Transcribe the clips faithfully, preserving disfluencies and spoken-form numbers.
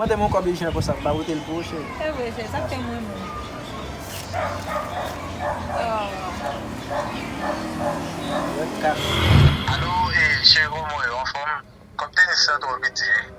Mande m yon kòb ijan konsa, m pa pote l pou ou, cheri. Se vre, cheri, sa k fè m renmen w. Oh. Wè ka. Alo, eh, cheri, kòman w ye? Anfòm? Kòb tenis la twò piti, wi.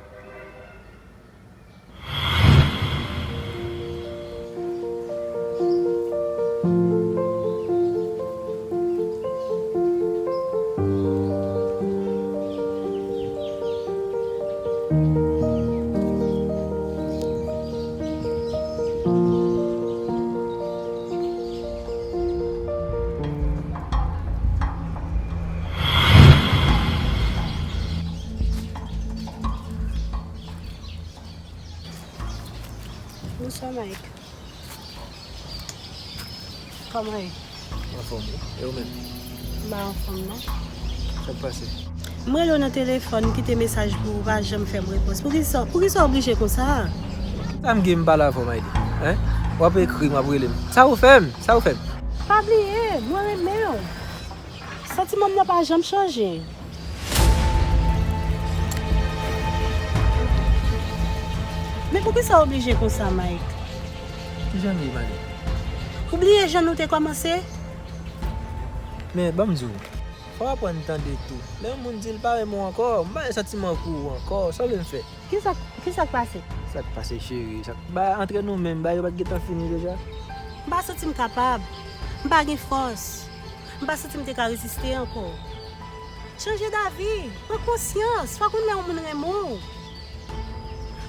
Bonswa, Mike. Kòman w ye? Anfòm, wi. E ou menm? M pa anfòm, non. Sa k pase? M rele w nan telefòn, m kite mesaj pou ou, ou pa janm fè m repons. Poukisa, poukisa w oblije konsa? Sa m gen m pale avè w, Mayli? Hein? W ap ekri m, w ap rele m. Sa ou fè m? Sa ou fè m? Pa bliye, mwen renmen w. Santiman m nan pa janm chanje. Men poukisa w oblije konsa, Mike? Kijan m ye, Mayli? Ou bliye jan nou te kòmanse? Men, ban m di w, fò w aprann tande tou. Lè yon moun di l pa renmen w ankò, m pa gen santiman pou ou ankò, sa w vle m fè? Kisa, kisa k pase? Sa k pase, cheri? Sa k, ba, antre nou menm, bagay yo pa t gentan fini deja? M pa santi m kapab. M pa gen fòs. M pa santi m te ka reziste ankò. Chanje davi, pran konsyans, fò w konn lè yon moun renmen w.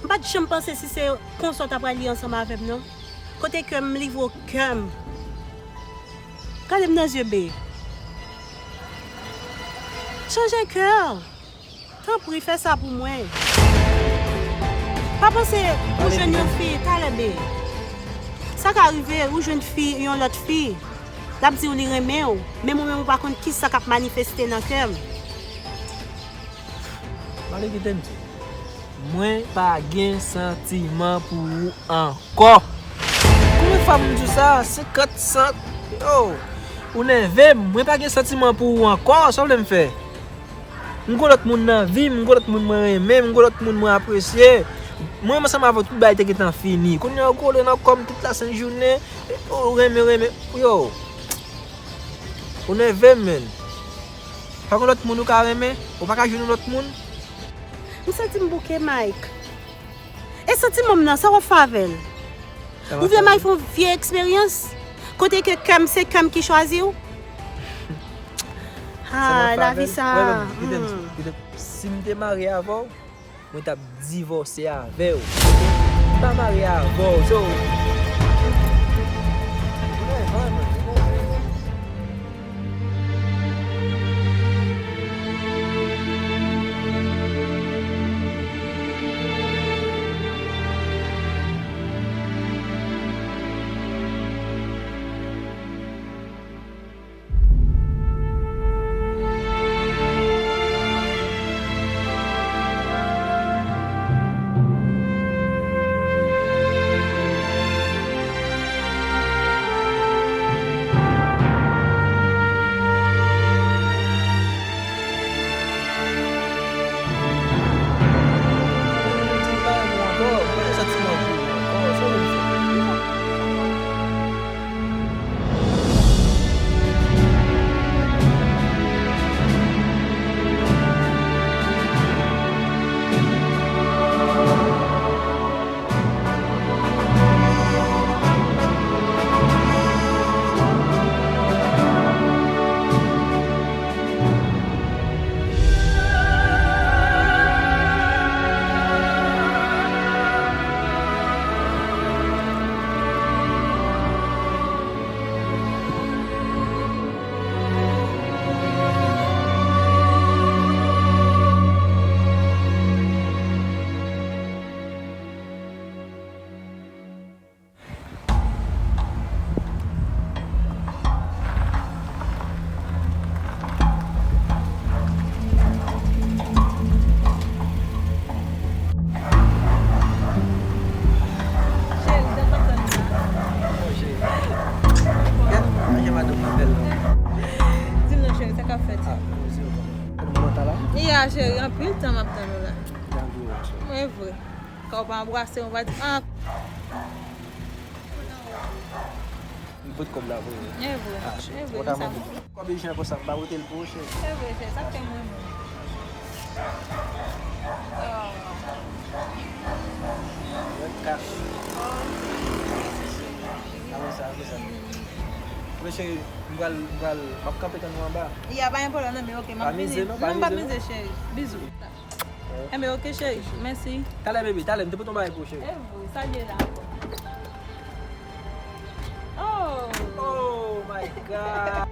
M pa t janm panse si se konsa w ta pral ye ansanm avè m, non. Kote kè m livre w kè m. Gade m nan zye, be. Chanje kè w. Tanpri, fè sa pou mwen. Pa panse ou jwenn yon fi, talè, be. Sa ka rive, ou jwenn fi, yon lòt fi. L ap di w li renmen w, men ou menm ou pa konn kisa k ap manifeste nan kè m. Male kite m di w, mwen pa gen santiman pou ou ankò. Konbyen fwa pou m di w sa? Senkant, san. Yo, ou nève m. Mwen pa gen santiman pou ou ankò. Sa w vle m fè? M gon lòt moun nan vi m, m gon lòt moun mwen renmen, m gon lòt moun mwen apresye. Mwen menm ansanm avè w, tout bagay te gentan fini. Kounye a ou kole nan kò m tout lasent jounen, ou renmen, renmen. Yo, ou nève m, menn. Pa gon lòt moun ou ka renmen? Ou pa ka jwenn yon lòt moun? M santi m bouke, Mike. E santiman m nan, sa w ap fè avè l? Ou vle m al fè yon vye eksperyans? Kote ke kè m, se kè m ki chwazi w? Ah, lavi sa. Si m te marye avè w, mwen t ap divòse avè w. M pa marye avè w, so. Cheri, sa k ap fèt la? Cheri. Gad, jan madanm nan bèl la. Di m non, cheri, sa k ap fèt? Ah, mwen se yo konn. Konn moman ta la? Ya, cheri, anpil tan m ap tann ou la. Mwen vre. Ou pa anbrase, ou pa di, ah. M pot kòb la pou ou. E vre, ah, e vre, ou ta mande. Kòb Ejen konsa, m pa pote l pou ou, cheri. E vre, cheri, sa k fè mwen menm. Oh. Red cash. Oh, mèsi, cheri. Apre sa, apre sa. Men cheri, m pral, m pral, m ap kanpe tann ou anba. Ya, pa gen pwoblèm, non, men oke, m ap vini. Pa mize, non, pa mize, non. Non, m p ap mize, cheri. Bizou. Enben, oke, cheri. Mèsi. Talè, bebe, talè, m te pote yon bagay pou ou, cheri. E vre, sa l ye la ankò? Oh! Oh my God!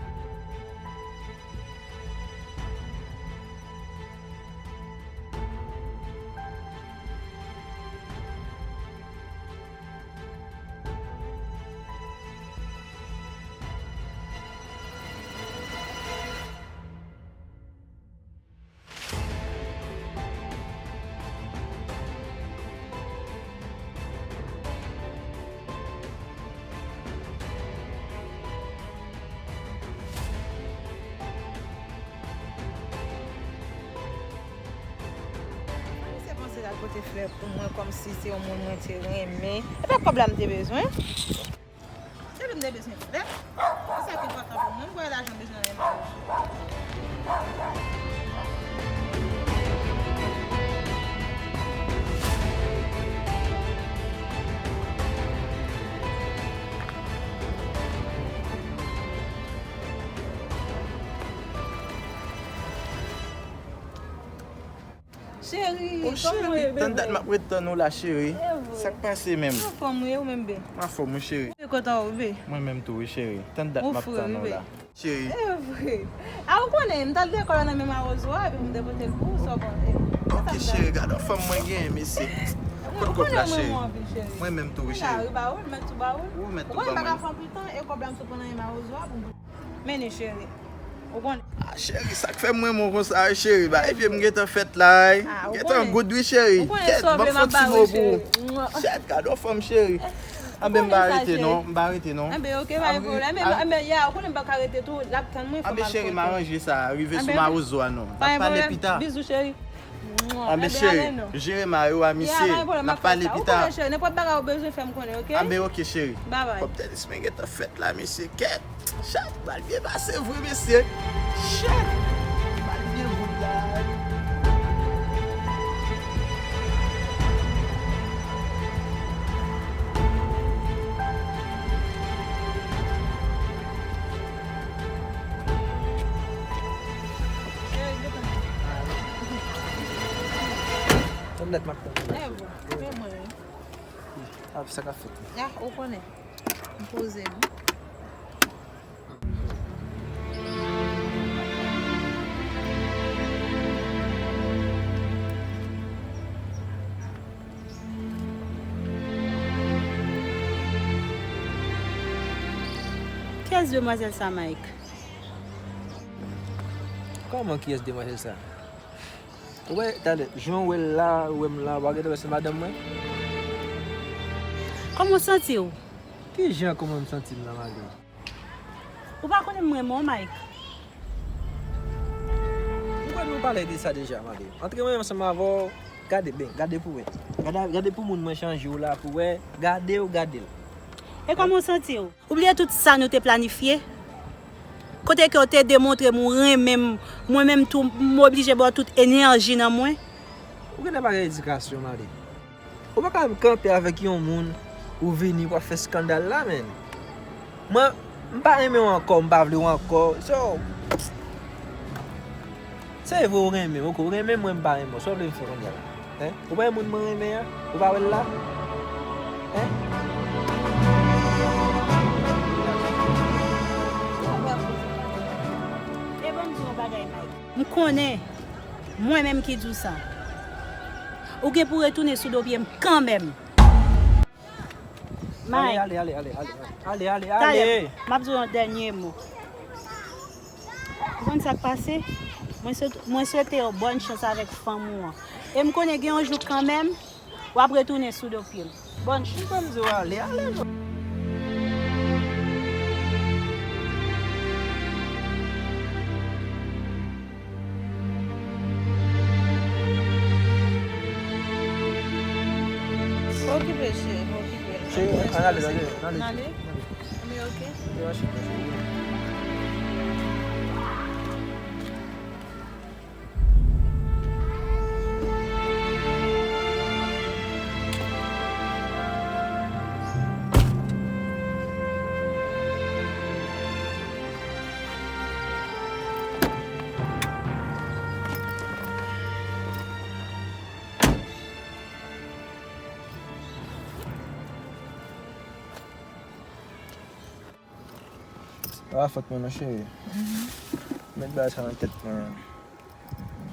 Misye panse l al pote flè pou mwen kòmsi se yon moun mwen te renmen. E pa kòb la m te bezwen. Depi m te bezwen flè, se sa ki enpòtan pou mwen. M kwè lajan bezwen nan men mari. Cheri, kòman w ye, bebe? Tann dat m ap ret tann ou la, cheri. E vre. Sa k pase menm? Anfòm, wi, ou menm, bebe? M anfòm, wi, cheri. E kote w, bebe? Mwen menm tou, wi, cheri. Tann dat m ap tann ou la. Cheri. E vre. A, ou konnen, m t al lekòl nan men Mawozo a, epi m te pote l pou ou, sa w konnen. Ok, cheri, gade yon fanm mwen genyen, mesye. Kot kòb la, cheri? Mwen menm tou, wi, cheri. Ou mèt tou ba mwen. Ou konnen m pa ka pran pli tan, e kòb la m sot pran nan men Mawozo a pou m. Men li, cheri. Ou konnen. Ah, cheri, sa k fè m renmen w konsa, wi, cheri? Ba, epi m gentan fèt la, wi. M gentan goud, wi, cheri. Kèt, m ap fè yon ti mo pou ou. Chèt, gade yon fanm, cheri. Anben, m pa rete, non. M pa rete, non. Anben, oke, pa gen pwoblèm. Anben, ya, ou konnen m pa ka rete tou. L ap tann mwen, fò m al kote. Anben, cheri, m aranje sa. Rive sou Mawozo a, non. N ap pale pita. Bizou, cheri. Anben, cheri, jere mari w a misye. N ap pale pita. Ou konnen, cheri, nenpòt bagay ou bezwen fè m konnen, oke? Anben, oke, cheri. Babay. Kòb tènis mwen gentan fèt la, mesye, kèt. Chat, bal byen pase vre, mesye. Chat, bal byen wout la. Tann dat m ap tann ou la. Men mwen. Ap sa k ap fèt. Ah, ou konnen. M poze m. Kiyès demwazèl sa, Mike? Kòman kiyès demwazèl sa? Ou wè, talè, jan w wè l la, ou wè m la, ou pa gentan wè se madanm mwen? Kòman w santi w? Ki jan kòman m santi m la, Mali? Ou pa konnen m renmen w, Mike. M kwè nou pale de sa deja, Mali. Antre mwen ansanm avè w, gade ben, gade pou wè. Gade, gade pou moun mwen chanje w la, pou wè, gade w, gade l. E kòman w santi w? Ou bliye tout sa nou te planifye? Kote ke w te demontre m ou renmen m, mwen menm tou, m oblije ba w tout enèji nan mwen. Ou genlè pa gen edikasyon, Mali. Ou pa ka kanpe avèk yon moun, ou vini, w ap fè eskandal la, menn. Mwen, m pa renmen w ankò, m pa vle w ankò. So, se vre ou renmen m, ok, ou renmen mwen, m pa renmen w. Sa w vle m fè kounye a la? Hein? Ou pa wè moun mwen renmen an? Ou pa wè l la? Hein? E ban m di w yon bagay, Mike. M konnen, mwen menm ki di w sa. Ou gen pou retounen sou do pye m kanmenm. Mike. Ale, ale, ale, ale, ale. Ale, ale, ale. Talè, m ap di w yon dènye mo. Ou konn sa k pase? Mwen swete, mwen swete w bòn chans avèk fanm ou an. E m konnen gen yon jou kanmenm, w ap retounen sou do pye m. Bòn chans. M pa di w ale, ale non. Okipe, cheri, okipe. Cheri, ann ale, ann ale, ann ale. Ann ale? Ann ale. Ann ale, oke. Yo, achete, cheri. Se pa fòt mwen non, cheri. Met bagay sa nan tèt mwen.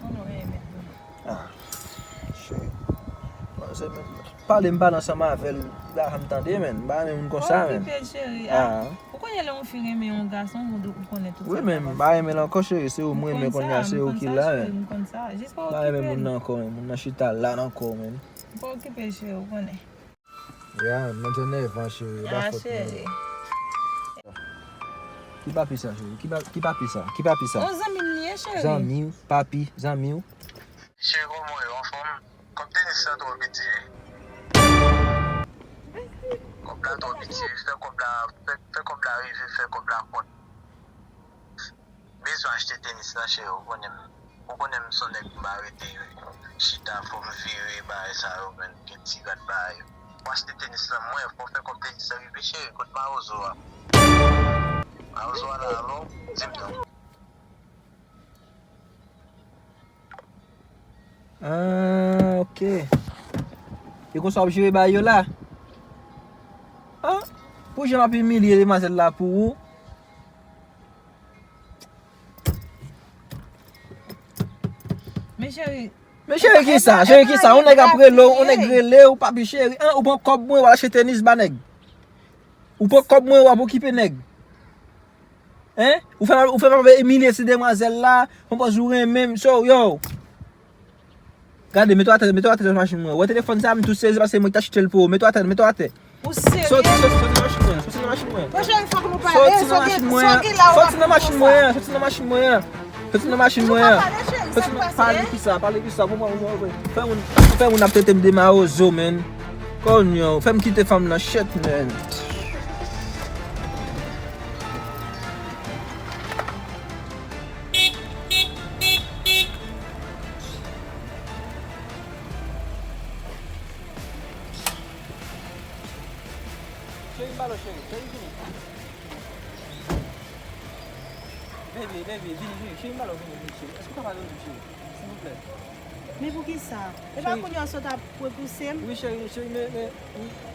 Konnen w renmen. Ah, cheri. Bon, se men, pale m pale ansanm avè l, m pa janm tande, men. M pa renmen moun konsa, men. Okipe l, cheri. Ah. Ou konnen lè yon fi renmen yon gason, ou, ou konnen tout sa. Wi, men m pa renmen l ankò, cheri. Se ou m renmen kounye a, se ou ki la, men. M konn sa, cheri, m konn sa. Jis pa okipe l. M pa renmen moun nan ankò, men. Moun nan chita la ankò, men. Pa okipe l, cheri, ou konnen. Ya, mwen te nèvan, cheri, e pa fòt mwen. Ah, cheri. Ki papi sa, cheri? Ki pa-, ki papi sa? Ki papi sa? Yon zanmi m li ye, cheri. Zanmi, papi, zanmi w. Cheri, kòman w ye? Anfòm? Kòb tenis la twò piti. Kòb la twò piti. Fè kòb la, fè, fè kòb la rive, fè kòb la kont. Bezwen achte tenis nan, cheri, ou konnen m, ou konnen m se yon nèg m pa rete chita, fò m vire bagay sa yo, men gen ti rad bagay yo. Ou achte tenis lan mwen, fò w fè kòb tenis lan rive, cheri, kot mawozo a? Mawozo a la avè w? Di m non. Ah, ok. E konsa w ap jere bagay yo la? Ah, pou jan m ap imilye demwazèl la pou ou. Men cheri. Men cheri ki sa? Cheri ki sa? Yon nèg ap rele w, yon nèg rele w, papi cheri. An, ou pran kòb mwen, w al achte tenis ba nèg. Ou pran kòb mwen, w ap okipe nèg. Hein? Ou fè, ou fè m ap imilye ti demwazèl la, pran pòz ou renmen m, so, yo. Gade, mete w atè, mete w atè nan machin mwen. Wè telefòn sa a, m tou sezi paske mwen ki t achte l pou ou. Mete w atè, mete w atè. Ou serye? Soti, soti, soti nan machin mwen, soti nan machin mwen. Pwochèn fwa pou nou pale, soti nan machin mwen an, soti nan machin mwen an, soti nan machin mwen an. Soti nan machin mwen an. Soti nan, pale ki sa, pale ki sa, pou mwen, pou mwen, pou mwen. Fè moun, fè moun ap trete m de mawozo, man. Konyo, fè m kite fanm nan shit, man. Cheri, m pale w, cheri. Cheri, vini. Baby, baby, vini, vini. Cheri, m pale w, vini, vini, cheri. Èske w ka padone m, cheri? Silvouplè. Men poukisa? E pa kounye a w sot ap repouse m? Wi, cheri, cheri, men, men,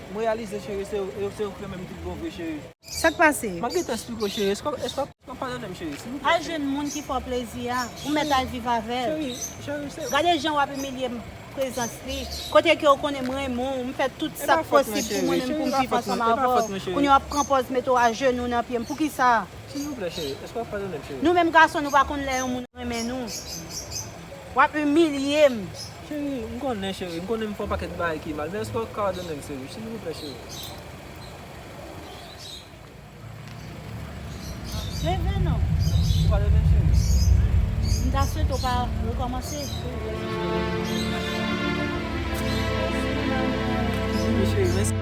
m reyalize, cheri, se, se ou ki renmen m tout bon vre, cheri. Sa k pase? M ap gentan esplike w, cheri. Èske, èske w ap padone m, cheri, silvouplè, cheri? Al jwenn moun ki fè w plezi a. Ou mèt al viv avè l. Cheri, cheri, se... Gade jan w ap imilye m prezans li. Kote ke w konnen m renmen w, m fè tout sa k posib pou mwen menm pou m viv ansanm avè w. Kounye a w ap pran pòz mete w ajenou nan pye m. Poukisa? Silvouplè, cheri, èske w ap padone m, cheri? Nou menm gason, nou pa konn lè yon moun renmen nou. W ap imilye m. Cheri, m konnen, cheri, m konnen m fè yon pakèt bagay ki mal, men èske w ap padone m, cheri? Silvouplè, cheri. Leve non. Ou pa leve, cheri? M ta swete w pa rekòmanse. Wi, cheri, mèsi.